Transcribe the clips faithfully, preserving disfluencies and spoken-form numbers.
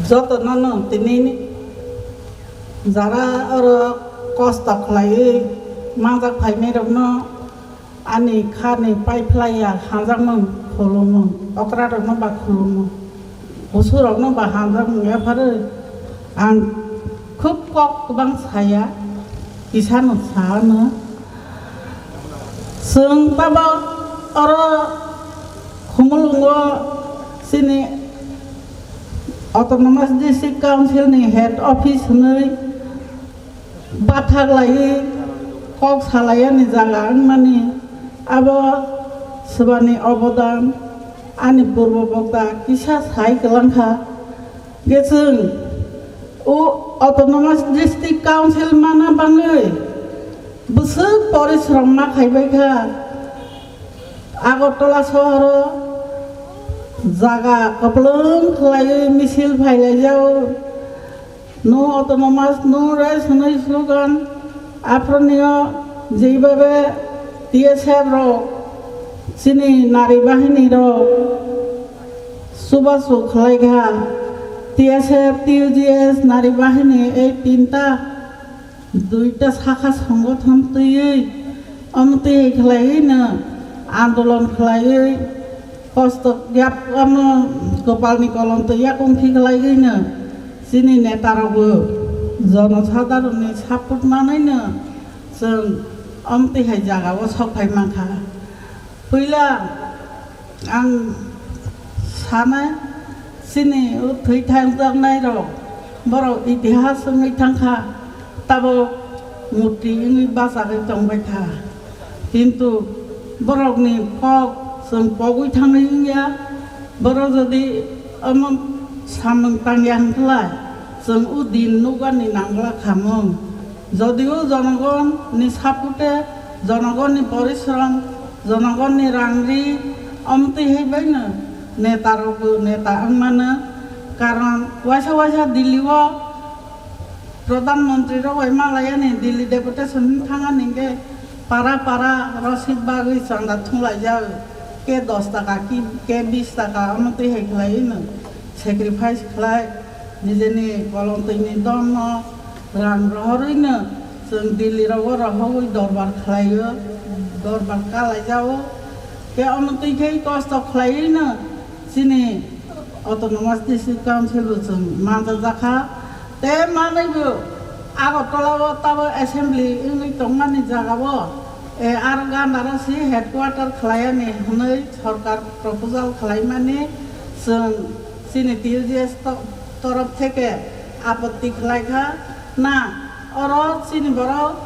Jotono no tini jara oro kosto khlaiwi manjak phainairokno ani khani paiphlaiya hamjakmung khulumo, okrarokno ba khulumo, busurokno ba hamjakmung yapharwi ang khub kok kwbang saya, kisano sa ano. Chwng tabok oro Khumulwngo chini Autonomous District Council ni head office hwnwi bathak laiwi kok salaiyani jaga wngmani abo swbani obodan ani purbo bokta kisa sai kwlangkha. Hwnkhe chwng o Autonomous District Council mana bangwi bwswk porishrom ma khaibaikha. Agartala sohoro jaga kwplwng khlaiwi misil phailaijao. No autonomous, no rest hwnwi slogan. Aphronio jeibabe T S F rok chini nari bahini rok chubachu khlaikha. T S F, T U J S, nari bahini ei tinta duita sakha songothon twiwi, omo twi khlaiwi no andolon khlaiwi, kosto yap ano kopalni kolom twi yakung khi khlaiwi no chini neta rokbo jono sadharonni support manwi no chwng omo twi hai jaga o sok phai mankha. Puila ang sanai, chini o thwi thangjaknai rok, borok itihas wngwi thangkha, tabok murti wngwi bachagwi tongbaikha. Kintu borokni kok chwng pogwi thangwi wngya, borok jodi omo samung tangya hwnkhlai, chwng o din nukgani nangla khamung. Jodio jonogonni sapute, jonogonni porishrom, jonogonni rangri, omtwi hai baino neta rokbo neta wngmano. Karon waisa waisa Delhi o Pradhan Mantri rok bai malayani Delhi deputation hin thangani hingke para para rosik bagwi chanda thunglaijak, ke dos taka, ke, ke bis taka, omtwi hai khlaiwi no sacrifice khlai, nijeni kolomtwini don no rang rohorwi no chwng Delhi rogo rohogwi dorbar khlaio, dorbar kalaijao. Ke omo twi khe kosto khlaiwi no chini Autonomous District Council bo chwng manjajakha. Tei manwi bo Agartala o tabo assembly wngwi tongmani jaga o, eh, ar gandaro si headquarter khlaiyani hwnwi sorkar proposal khlaimani chwng chini T U J S to-, torof theke apotti khlaikha na, oro chini borok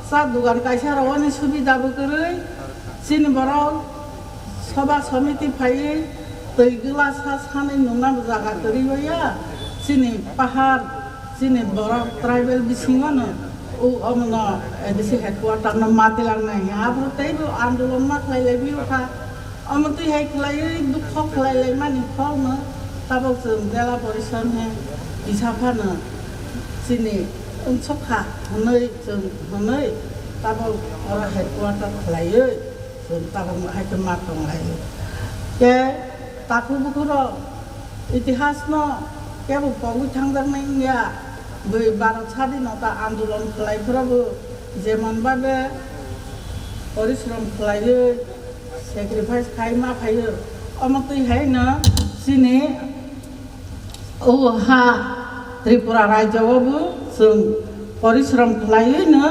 cha dugan kaisa rogoni subida bo kwrwi, chini borok soba somiti phaiwi twi glasa sanwi nungna bo jaga kwrwi ya, chini pahar, chini borok tribal bisingo no u omono A D C headquarter no matilang nai, abo teibo andolon ma khlai lai biyo kha. Omo twi hai khlaiwi dukho khlai lai mani phol no tabok chwng jela porishad ni kisa phano chini wngsuk kha hwnwi chwng hwnwi tabok oro headquarter khlaiwi chwng tabok no hai khe ma tong lai. Khe takhuk bukhuk rok itihas no kebo pogwi thangjaknai wngya, bwi Bharat sadinota andolon khlai phuru bo jemon babe porishrom khlaiwi sacrifice khai ma phaio, omo twi hai no chini o ha Tripura rajyo o bo chwng porishrom khlaiwi no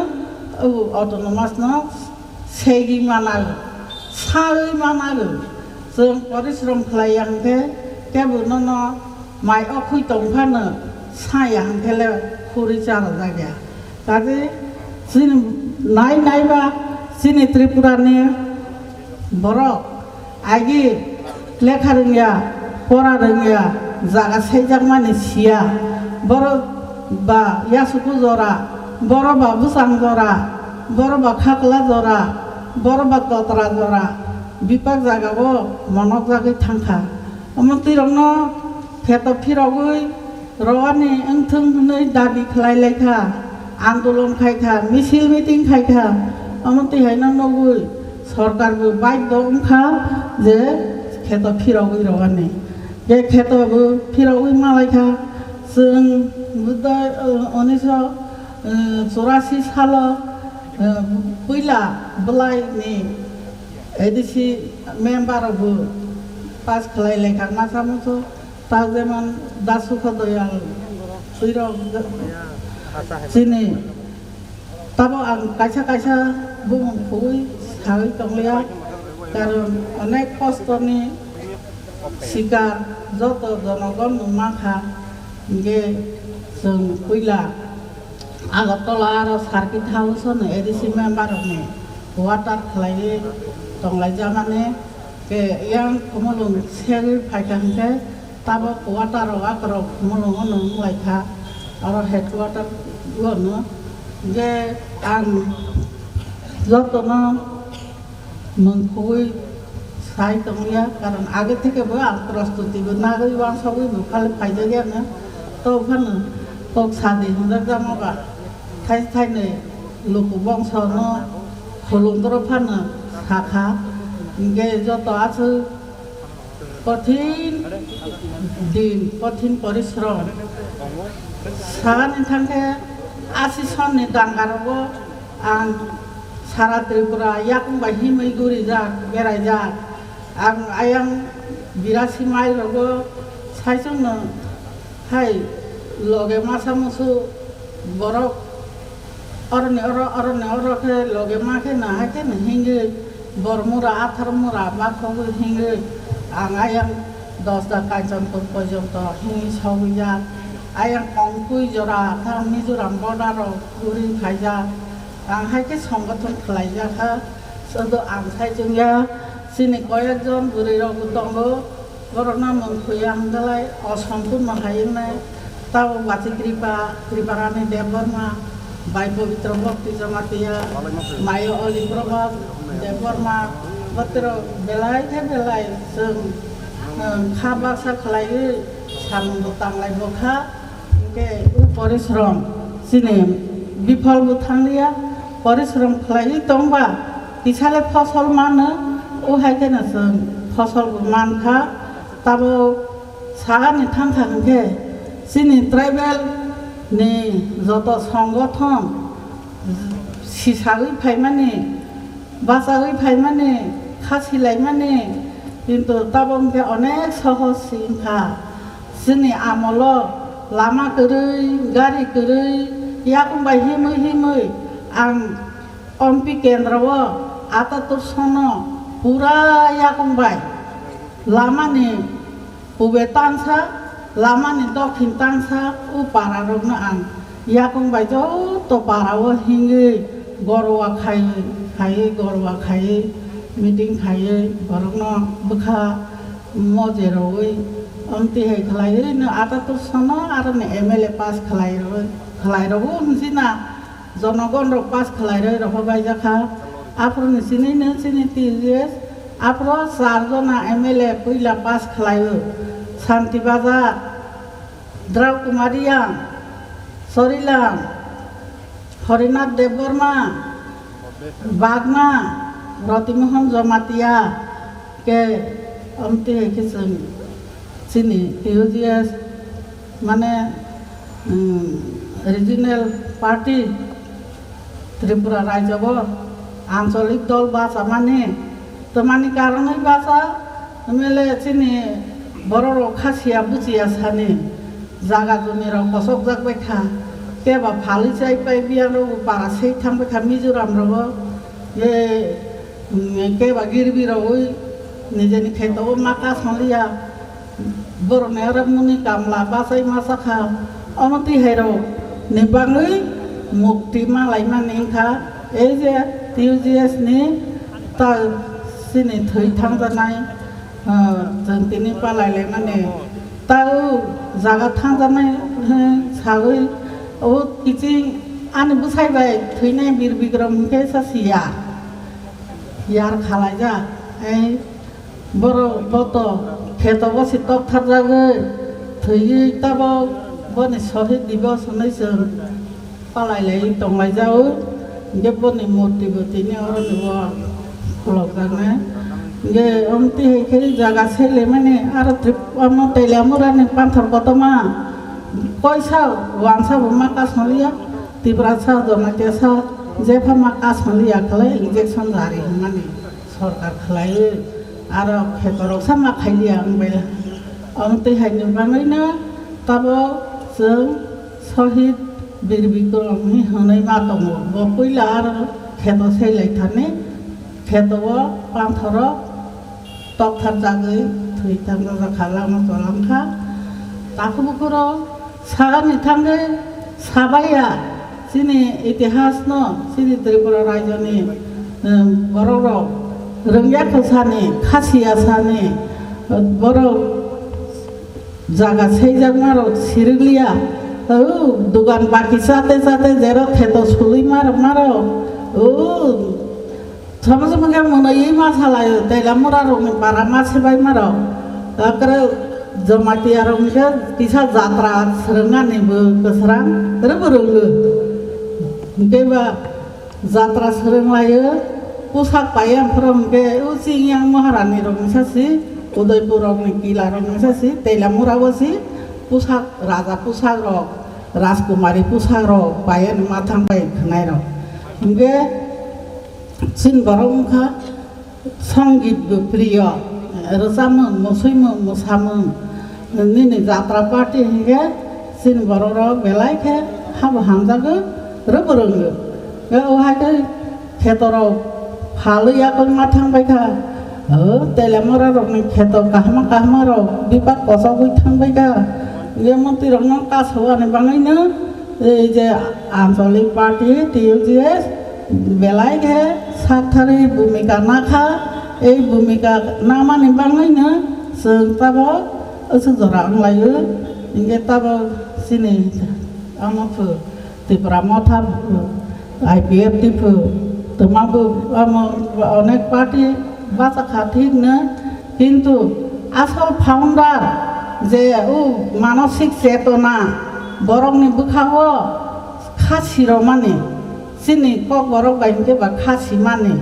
o autonomous no segwi manago, sawi manago. Chwng porishrom khlaiya hwnkhe kebo nono mai okhwi tong phano saya hwnkhe le khuri charwjak ya. Kaje chini nai nai ba chini Tripura ni borok agi lekha rwngya, pora rwngya, jaga saijakmani siya. Borok ba yasuku jora, borok ba bwsang jora, borok ba khakla jora, borok ba totra jora, bipak jaga o monok jagwi thangkha. Omo twi rokno kheto phirogwi rowani wngthung hwnwi dabi khlai lai kha, andolon khai kha, misil meeting khai kha. Omo twi haino nugwi sorkar bo baidho wng kha je kheto phirogwi rowani. Je kheto bo phirogwi ma lai kha, Chwng budai, uh, unisho churasi salo, uh, puila bwlai ni A D C member rok bo pass khlai lai kha masa musu, ta jemon Dasukha Doyal twi rok chini. Tabo ang kaisa kaisa bumung khugwi sawi tonglia, karon onek kostoni sikar joto jonogon nung mankha, hinkhe chwng puila Agartala aro Circuit House-o no A D C member rokni quarter khlaiwi tonglaijamani, khe yang Khumulwng segwi phaikha hinkhe, tabok quarter rok akorok Khumulwngo no wnglaikha, aro headquarter o no. Je ang jotono mungkhugwi sai tongya, karon age theke bo ang prostuti bo nagwi wansogwi bo phal phaijak ya no. To phano kok sadi hinjak jamo ba, thai thainwi luku bongso no khulumdro phano sakha, hinkhe joto aswk kothin din, kothin porishrom. Sagani thangkhe asi sonni dangarogo ang sara Tripura yakung bai himwi gurijak, beraijak. Ang ayang birasi mile rogo saichungno hai loge masa musu borok Oroni oro, oroni oro khe loge ma khe no, hai khe no hingwi bor mura, athar mura, bakhogwi hingwi ang ayang Dosda Kanchanpur porjonto hingwi sogwi jak. Ayang Kongpui jora kha Mizoram border o guri phaijak. Ang hai khe songgothon khlaijak kha, sodo ang sai chwngya, chini koyek jon bwrwi rok bo tongo. Borokno mung khuya hwnkhe lai, o Sompurno hai wngnai. Tabuk Bachi Kripa, Kriparani Debbarma, bai Pobitro Bhakti Jamatia, Mayo Oli Prabhat Debbarma, botrok belai khe belai chwng, um, kha baksa khlaiwi samungbo tanglai bo kha. Hwnkhe o porishrom chini biphol bo thanglia, porishrom khlaiwi tongba kisale phosol mano, o hai kheno chwng phosol bo mankha. Tabuk sagani thangkha hwnkhe chini tribal ni joto songothon sisagwi phaimani, bachagwi phaimani, kha silaimani, kintu tabuk hwnkhe onek sohos si wngkha. Chini amolo lama kwrwi, gari kwrwi, yakung bai himwi himwi ang Ompi kendro o Atatur sono pura yakung bai lamani pube tangsa, lamani dokhin tangsa, o para rokno ang yakung bai joto para o hingwi gorwa khai, khai gorwa khai meeting khai borokno bwkha moje rogwi omtwi hai khlaiwi no Atatur sono aro ni M L A pass khlai rogwi, khlai rogwi hwnsi na. Jonogon rok pass khlai rwi rohor bai jakha. Aphuru ni sini no chini T U G S, aphuru char jona M L A puila pass khlai o. Santi Bazar, Drau Kumar Reang, Sorilang, Horinath Debbarma, Bagma, Rotimohon Jamatia, ke omtwi hai khe chwng chini T U G S mane, um, regional party Tripura rajyo o ancholik dol bachamani, twmani karonwi bacha, M L A chini borok rok kha siya buchiya sani, jaga jumi rok kosokjak bai kha, keba phalwi chai pai biyan rok para sei thang bai kha Mizoram rogo, ye, um, keba girbi rogwi nijeni kheto o ma kasongliya. Borokni oro muni kamla bachai ma sakha, omo twi hai rok ni bagwi mukti ma lai mani wngkha. Ei je T U G S ni ta chini thwi thangjaknai, ah, chwng tini palai lai mani ta o jaga thangjaknai hwn sagwi o kiching ani bwsai bai thwinai Bir Bikram hwnkhe sa si yar, yar khalaijak. Ei Borok boto kheto bosi tokthar jagwi thwiwi tabok boni sohid dibos hwnwi chwng palai lai tonglaijao. Hwnkhe boni murti bo tini oro ni o khulokjaknai. Hwnkhe omtwi hai khe jaga sele mani aro trip omo Teliamura ni panthor kotorma Koisa wansa bo ma kasmaliya, Tiprasa, Jamatia sa jepha ma kasmaliya khlai injection jari hwnmani sorkar khlaiwi aro khetorok sa ma khailiya wng bai. Omo twi haini bagwino tabo chwng Sohid Bir Bikrom hi hwnwi ma tongo. Bo puila aro kheto seilai thani kheto o panthoro tokthar jagwi thwi thang jagwi kha lama cholang kha. Takhuk bukhuro sagani thangwi sabaiya chini itihasno, chini Tripura rajyoni, em, borokrok rwngya khwsani, khasiya sani, borok jaga seijakmarok sirikliya, o, dugan baki chate chate jerok kheto sului marok marok, o, Somo somo khe mwnwi ma salaio, Teilamura rokni para ma sebai marok. Takre Jamatia rokni khe kisa jatra swrwngnani bo kwsrang rwbo rwngwi. Hinkhe ba jatra swrwnglaio, pusak pai ang phoro hinkhe o Chingyang Maharani rokni sasi, Udaipur rokni kila rokni sasi, Teilamura o si pusak, raja pusak rok, Rajkumari pusak rok pai ani ma thang bai khwnai rok. Hinkhe Chini borok wngkha songit bo priyo, rwchapmung, mwswimung, mwsamung, nini jatra party hinkhe chini borok rok belai khe habo hamjagwi rwbo rwngwi. Tei o hai khe kheto rok phalwi yakung ma thang bai kha, o Teilamura rokni kheto kahma kahma rok bipak kochogwi thang bai kha, je montri rokno kasugani bagwino. Ei je Anchalik Party, T U G S, belai khe sakthari bhumika nakha, ei bhumika namani bagwino chwng tabok aswk jora wnglaio, hinkhe tabok chini omo phu Tipra Motha phu, I P F T phu, twma bo omo onek party bachakha thikno, kintu asol founder je o manosik chetona borokni bwkhao kha siromani, chini kokborok bai hinkhe ba kha simani,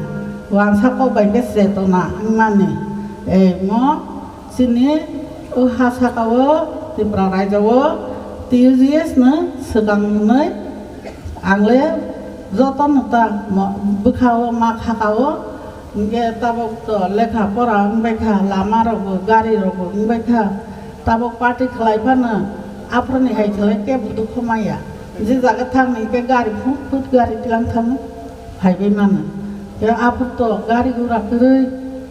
wansa kok bai hinkhe chetona wngmani, emo chini o ha sakao Tripura rajyo o T U G S no swkang wngnai. Ang le joto no ta mo-, bwkha o ma khaka o, hinkhe tabok to lekha pora wngbai kha, lama rok bo, gari rok bo wngbai kha, tabok party khlai phano aphuru ni hai khlai kebo dukhu maya. Je jaga thang hinkhe gari phut phut gari tlang thango, phaibai mano. Ya aphuru to gari gura kwrwi,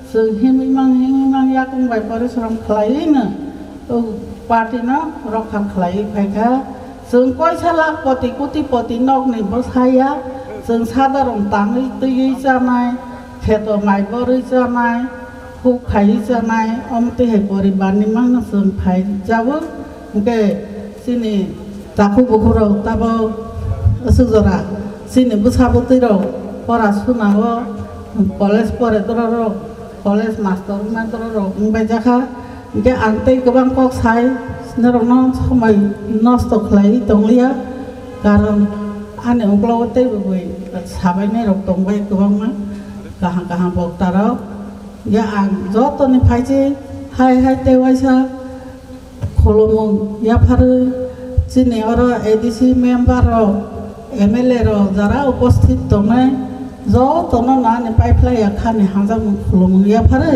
chwng himwi mang himwi mang yakung bai porisrom khlaiwi no o party no rokha khlaiwi phai kha. Chwng koisa lakh poti koti poti nokni bwsaya, chwng sadharong tangwi twiwi chanai, kheto mai borwi chanai, huk khaiwi chanai, omtwi hai poribarni mangno chwng phai jabo. Hinkhe chini takhuk bukhurok tabok aswk jora chini bwsa bwtwirok pora sunao, college pore dororok, college master wngma dororok wngbai jakha. Hinkhe ang tei kwbang kok sai, norokno somoi nosto khlaiwi tongliya, karon ani uklogo teibo bui sabainairok tongbai kwbangma, kaham kaham boktarok. Ya ang jotoni phaiji hai hai tei waisa khulumung yapharwi chini oro A D C member rok, M L A rok jara uposthit tongnai jotono nani paiphlaiya khani hamjakmung khulumung yapharwi.